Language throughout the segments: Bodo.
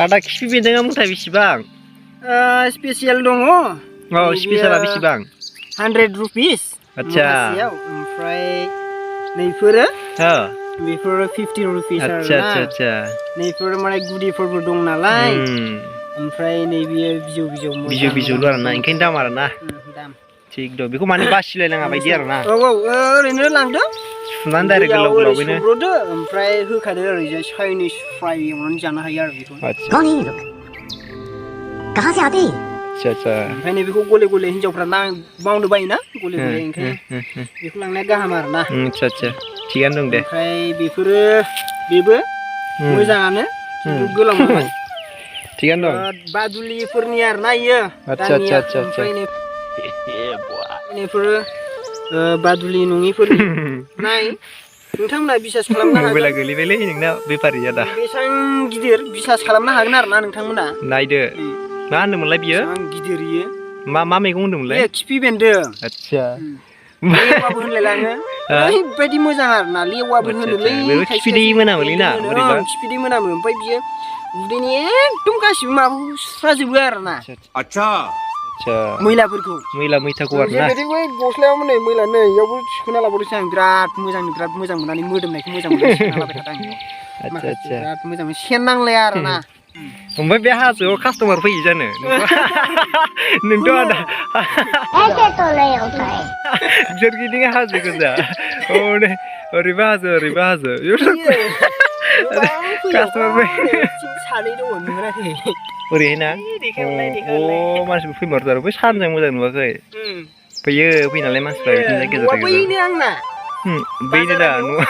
आदा खिफि बेन्दोंआ मुथा बेसेबां स्पेसियेल दङ औ स्पेसियेला बेसेबां 100 रुपिस आच्छा ओमफ्राय नैफोरो बेफोरो 50 रुपिस आच्छा आरोना आच्छा आच्छा नैफोर माने गुदिफोरबो दं नालाय ओमफ्राय नैबे बिजौ बिजौ बिजौल' आरोना ओंखायनो दाम आरोना दाम थिग दं बेखौ माने बासिलायनाङा बायदि आरोना औ ओरैनो लांदो सुनानै डाइरेक्ट गोलाव गोलावैनो संब्रदो ओमफ्राय होखादो ओरैजाय चाइनिस फ्राय एवनानै जानो हायो आरो बेखौ कौन है ये लोग कहाँ से आते हैं आच्छा आच्छा ओमफ्राय नैबेखौ गले गले हिन्जावफ्रा मावनो बायोना गले गले ओंखायनो बेखौ लांनाया गाहाम आरोना आच्छा आच्छा थिगानो दं दे ओमफ्राय बेबो मोजाङानो खिन्थु गोलाव नालाय थिगानो दं बादुलिफोरनि आरोना इयो आच्छा आच्छा आच्छा आच्छा बेफोरो बादुलि नङिफोरनि नाय नोंथांमोना बिसास खालामनो हागोन मबाइला गोलैबायलै नोंना बेफारिया दा बेसेबां गिदिर बिसास खालामनो हागोन आरोना नोंथांमोना नायदो मा होनदोंमोनलाय बियो बेसेबां गिदिर इयो मा मैगं होनदोंमोनलाय खिफि बेन्दों आच्छा लेवाबो होनलायलाङो ओरैबायदि मोजां आरोना लेवाबो होनोलै खिफिदै मोनामोलै ना बोरैबा खिफिदै मोनामो ओमफ्राय बियो उदैनि एकदम गासिबो माबाखौ सुस्राजोबो आरोना आच्छा मैलाफोरखौ मैथाखौ आरोना बै गस्लायाव नै मैला नै इयावबो सुखोना लाबावदोंसो आं बिराद मोजां मोननानै मोदोमनायखौ मोजां मोननानै सुखोना लाबाय थादों आं आच्छा आच्छा बिराद मोजां सेन नांलाया आरोना ओमफ्राय बे हाजोआव कास्टमार फैयो जानो नोंथ' आदा ऐसे तो नहीं होता है सोरगिदिं हाजो गोजा ओरैबा हाजो ओरैबा हाजो कास्टमार सानै दङ नुहराखै ओरैहाय ना मानसिफोर फैमारदों आरो बै सानजों मोजां नुवाखै फैयो फैनालाय मानसिफ्रा बिदिनो गेजेर बैनो आंना बेनो दा न'आ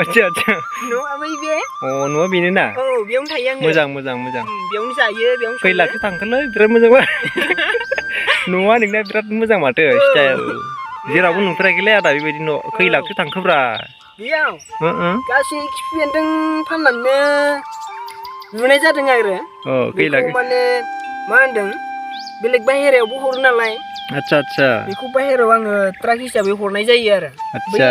आच्छा आच्छा न'आ बै बे न'आ बेनो ना औ बेयावनो थायो आङो मोजां बेयावनो जायो बेयावनो खै लाखसो थांखोलै बिराद मोजां न'आ नोंना बिराद मोजां माथो स्टाइल जेरावबो नुफेराखैलै आदा बेबायदि न' खै लाखसो थांखोब्रा बेयाव गासै खिफि बेन्दों फाननानैनो लुनाय जादों आरो खै लाख माने मा होनदों बेलेग बाहेरायावबो हरो नालाय आच्छा आच्छा बेखौ बाहेरायाव आङो ट्राक हिसाबै हरनाय जायो आरो आच्छा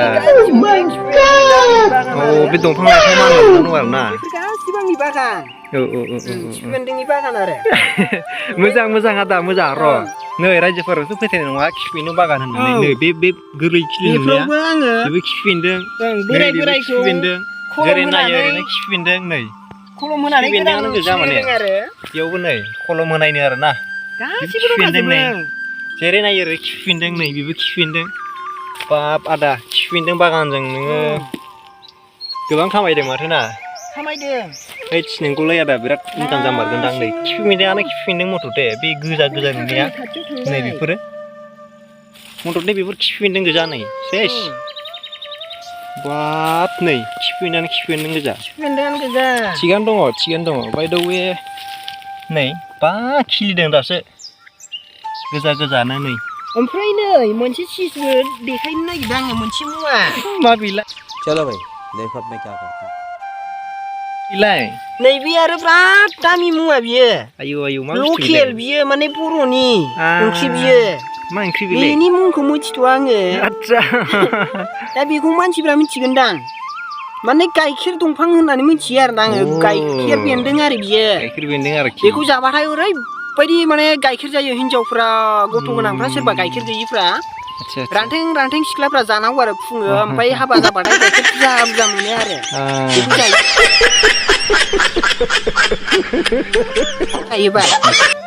बे दंफां लाइफां मानलाना दं आरोना बेफोर गासिबो आंनि बागान खिफि बेन्दोंनि बागान आरो मोजां आदा मोजां र' नै रायजोफोरावथ' फोथायनाय नङा खिफि बेन्दों बागान होननानै नै बे गोरलै खिलिनाया बेबो खिफि बेन्दों बोराय बोरायखौ खिफि बेन्दों जेरै नायो ओरैनो खिफि बेन्दों नै खलम होनानै बेन्दोंआनो गोजा माने बेयावबो नै खलम होनायनो आरोना गासिबो नै जेरै नायो ओरै खिफि बेन्दों नै बेबो खिफि बेन्दों बाब आदा खिफि बेन्दों बागानजों नोङो गोबां खामायदों माथो ना खामायदों नोंखौलाय आदा बिराद इनकाम जामारगोनदां नै खिफि बेन्दोंआनो खिफि बेन्दों मथ'थे बे गोजा नुनाया नै बेफोरो मथ'थे बेफोर खिफि बेन्दों गोजा नै सेस बाब नै खिफि बेन्दोंआनो गोजा थिगानो दङ बाय द वे नै बा खिलिदों दासो गोजानो नै ओमफ्राय नै मोनसे चीजबो देखायनो नागिरदों आङो मोनसे मुवा मा बेलाय चलो भाई देखो अब मैं क्या करता हूँ बेलाय नैबे आरो बिराद दामि मुवा बियो आयौ मा लकेल बियो माने बर'नि ओंख्रि बियो मा ओंख्रि बेलाय बेनि मुंखौ मिथिथ'आ आङो आच्छा दा बेखौ मानसिफ्रा मिथिगोनदां माने गाइखेर दंफां होननानै मिथियो आरो ना आङो गाइखेर बेन्दों आरो बियो गाइखेर बेन्दों आरोखि बेखौ जाबाथाय ओरैबायदि माने गाइखेर जायो हिन्जावफ्रा गथ' गोनांफ्रा सोरबा गाइखेर गैयिफ्रा रानथें सिख्लाफ्रा जानांगौ आरो फुङो ओमफ्राय हाबा जाबाथाय गाइखेर बुरजा मोनो आरो बेखौ जायोबा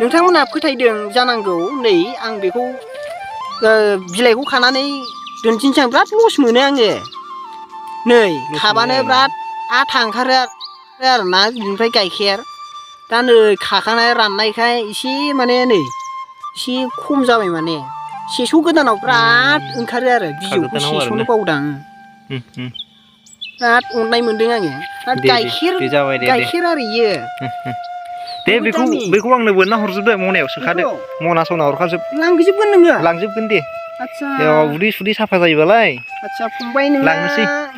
नोंथांमोनहा फोथायदों जानांगौ नै आं बेखौ बिलाइखौ खानानै दोनफिनसै आं बिराद लस मोनो आङो नै खाबानो बिराद आथा ओंखारो आरोना बिनिफ्राय गाइखेर दा नै खाखानाय राननायखाय एसे माने नै एसे खम जाबाय माने सेसौ गोदानाव बिराद ओंखारो आरो बिजौखौ सेस'नो बावदां बिराद अननाय मोनदों आङो गाइखेर आरो इयो दे बेखौ आंनो बोनना हरजोबदो मनायाव सोखादो मना सना हरखाजोब लांजोबगोन नोङो लांजोबगोन दे आच्छा उदै सुदै साफा जायोबालाय आच्छा फंबाय नोंना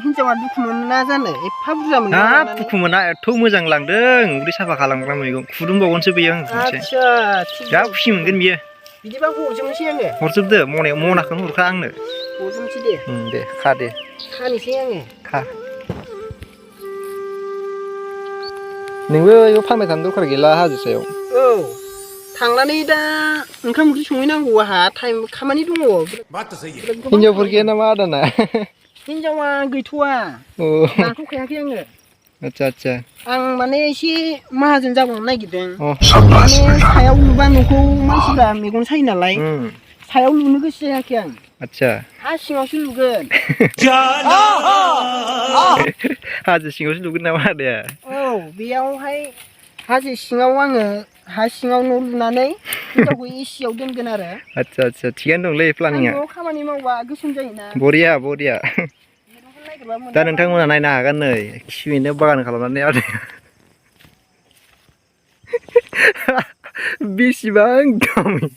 हिनजावा दुखु मोना जानो एफा बुरजा मोनो हाब दुखु मोना एथ' मोजां लांदों उदै साफा खालामग्रा मैगं फुदुंबावगोनसो बेयो आं आच्छा जा खुसि मोनगोन बियो बिदिबा हरजोबनोसै आङो हरजोबदो मनाखौनो हरखा आंनो हरजोबनोसै दे दे खा दे खानोसै आङो खा नोंबो बेयाव फानबाय थानो दरखार गैला हाजो सायाव औ थांनानै दा ओंखाम ओंख्रि संहैनांगौ आंहा टाइम खामानि दङ हिनजावफोर गैया नामा आदाना हिनजावा गैथ'वा अ लाथ'खायाखै आङो आदसा आदसा आं माने एसे माहाजोन जाबावनो नागिरदों अ माने सायाव लुबा न'खौ मानसिफ्रा मेगन सायो नालाय सायाव लुनो गोसो जायाखै आं आदसा हा सिङावसो लुगोन हाजो सिङावसो लुगोन नामा आदाया औ बेयावहाय हाजो सिङाव आङो हा सिङाव न' लुनानै हिनजावखौ एसियाव दोनगोन आरो आदसा आदसा थिगानो दंलै प्लानिंआ न'आव खामानि मावबा गोसोम जायोना बरिया बरिया दा नोंथांमोना नायनो हागोन नै खिफिनो बागान खालामनानै आदाया बेसेबां दामै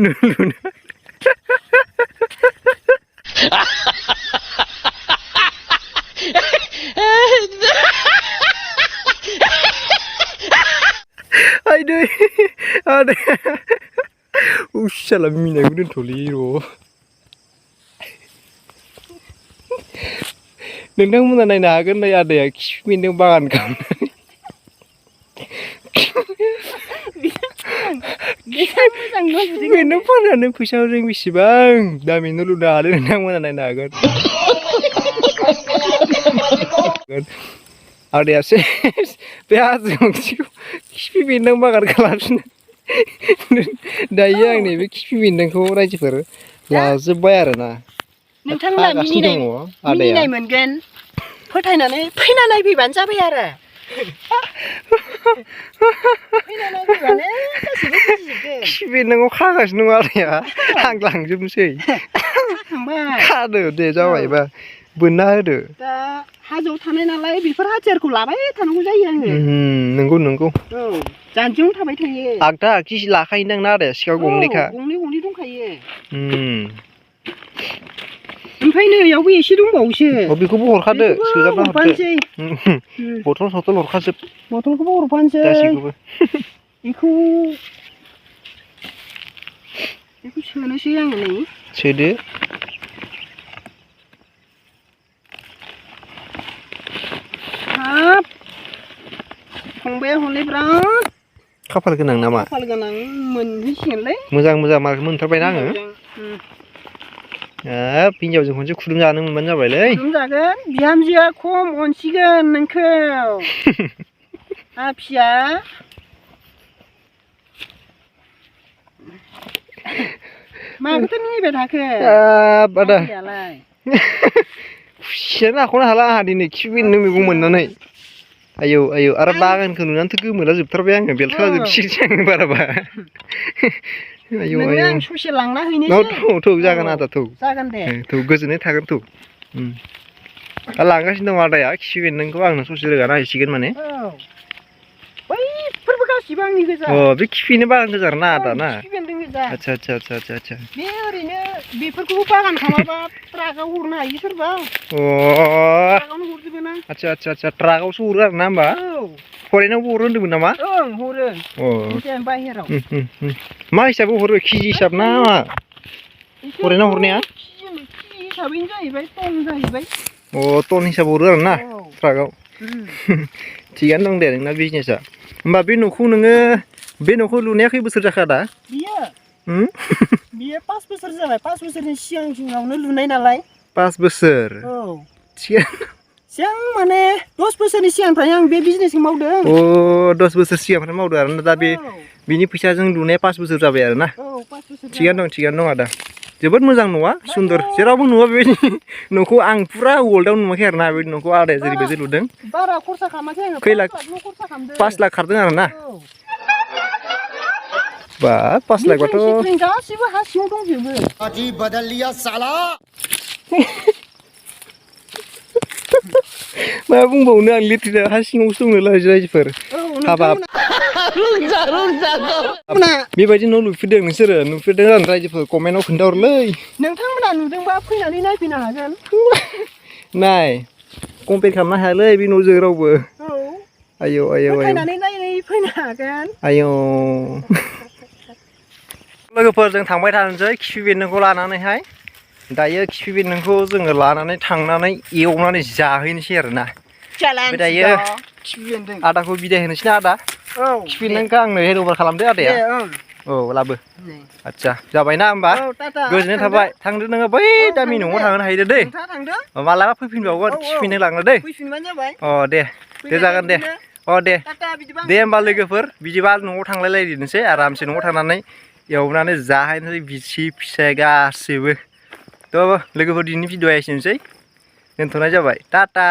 न' लुनो आइदै आदाया उसाला मिनायखौ दोनथ'लै र' नोंथांमोना नायनो हागोन नै आदाया खिफि बेन्दों बागान खालामनानै खिफि बेन्दों फाननानै फैसाजों बेसेबां दामि न' लुनो हादों नोंथांमोना नायनो हागोन आदायासो बे हाजो गंसेखौ खिफि बेन्दों बागान खालामफिनो दायो आं नैबे खिफि बेन्दोंखौ रायजोफोर लाजोब्बाय आरोना नोंथांमोना मिनिनाय मोनगोन फोथायनानै फैना नायफैबानो जाबाय आरो फैना नायफैबानो गासिबो बुजिजोबगोन खिफि बेन्दोंखौ खागासिनो दं आदाया आं लांजोबनोसै खादो दे जाबायबा बोनना होदो दा हाजोआव थानाय नालाय बेफोर हाथियारखौ लाबाय थानांगौ जायो आङो नंगौ नंगौ औ जानजियावनो थाबाय थायो आगदा आगसि लाखायोदां ना आदाया सिखा गंनैखा गंनै दंखायो ओमफ्राय नै बेयावबो एसे दंबावोसो बेखौबो हरखादो सोजाबना हरदो बथल सथल हरखाजोब बथलखौबो हरफानोसै गासैखौबो बेखौ सोनोसै आङो नै सोदो हाब फंबाया हले बिराद खाफाल गोनां नामा खाफाल गोनां मोनहैसिगोनलै मोजां मार्क मोनथारबायना आङो हिनजावजों खनसे खुदुम जानो मोनबानो जाबायलै खुदुम जागोन बिहामजोआ खम अनसिगोन नोंखौ आफिया माखौथो मिनिबाय थाखो आदा आफियालाय खुसियानो हाख'नो हाला आंहा दिनै खिफि बेन्दों मैगं मोननानै आयौ आरो बागानखौ नुनानैथ' गोमोला जोबथारबाय आङो बेलथाला जोबसिगोनसै आङो बाराबा आयौ आं ससे लांना हैनोसै थौ जागोन आदा थौ जागोन दे थौ गोजोननाय थागोन थौ दा लांगासिनो दं आदाया खिफि बेन्दोंखौ आंनो ससे रोगाना हैसिगोन माने बैफोरबो गासिबो आंनि गोजा बे खिफिनो बागान गोजा आरोना आदा ना खिफि बेन्दों गोजा आदसा बे ओरैनो बेफोरखौबो बागान खालामाबा ट्राकआव हरनो हायो सोरबा ट्राकआवनो हरजोबो ना आदसा ट्राकआवसो हरो आरोना होमबा फरेनावबो हरो होन्दोंमोन नामा ओं हरो बाहेराव मा हिसाबै हरो केजि हिसाब ना मा फरेनाव हरनाया केजि हिसाबैनो जाहैबाय टन जाहैबाय टन हिसाब हरो आरोना ट्राकआव थिगानो दं दे नोंना बिजनेसा होमबा बे न'खौ लुनाया खै बोसोर जाखो आदा बियो 5 बोसोर जाबाय 5 बोसोरनि सिगाङावनो लुनाय नालाय 5 बोसोर थिगानो सिगां माने 10 बोसोरनि सिगांनिफ्राय आं बे बिजनेसखौ मावदों 10 बोसोर सिगांनिफ्राय मावदों आरोना दा बे बिनि फैसाजों लुनाया 5 बोसोर जाबाय आरोना 5 बोसोर थिगानो दं आदा जोबोद मोजां न'आ सुन्दर जेरावबो नुवा बेबायदि न'खौ आं फुरा वर्ल्डआव नुवाखै आरोना बेबायदि न'खौ आदाया जेरैबायदि लुदों बारा खरसा खालामाखै आङो खै लाख 5 लाख खारदों आरोना बा 5 लाख बाथ' गासिबो हा सिङाव दंजोबो बदल लिया साला मा बुंबावनो आं लेट्रिना हा सिङावसो दङ रायजोफोर हाबाब बेबायदि न' लुफेरदों नोंसोरो नुफेरदों आं रायजोफोर कमेन्टआव खोन्थाहरलै नोंथांमोना नुदोंबा फैनानै नायफैनो हागोन नाय कम्पेयार खालामनो हायालै बे न'जों रावबो आयौ फैनानै नायफैनो हागोन आयौ लोगोफोरजों थांबाय थानोसै खिफि बेन्दोंखौ लानानैहाय दायो खिफि बेन्दोंखौ जोङो लानानै थांनानै एवनानै जाहैनोसै आरोना दायो खिफिनदों आदाखौ बिदाय होनोसै ना आदा औ खिफिननायखौ आंनो हेन्ड अभार खालामदो आदाया दे ओं औ लाबो नै आदसा जाबायना होमबा औ टाटा गोजोननाय थाबाय थांदो नोङो बै दामि न'आव थांनो हायो दै नोंथाङा थांदो मालाबा फैफिनबावगोन औ, औ। खिफिननो लांनो दै फैफिनबानो जाबाय अ दे जागोन दे अ दे टाटा बिदिबा दे होमबा लोगोफोर बिदिबा न'आव थांलायलायनोसै आरामसे न'आव थांनानै एवनानै जाहैनोसै बिसि फिसाय गासैबो थ' लोगोफोर दिनैनि भिडिअ'आ एसेनोसै दोनथ'नाय जाबाय टाटा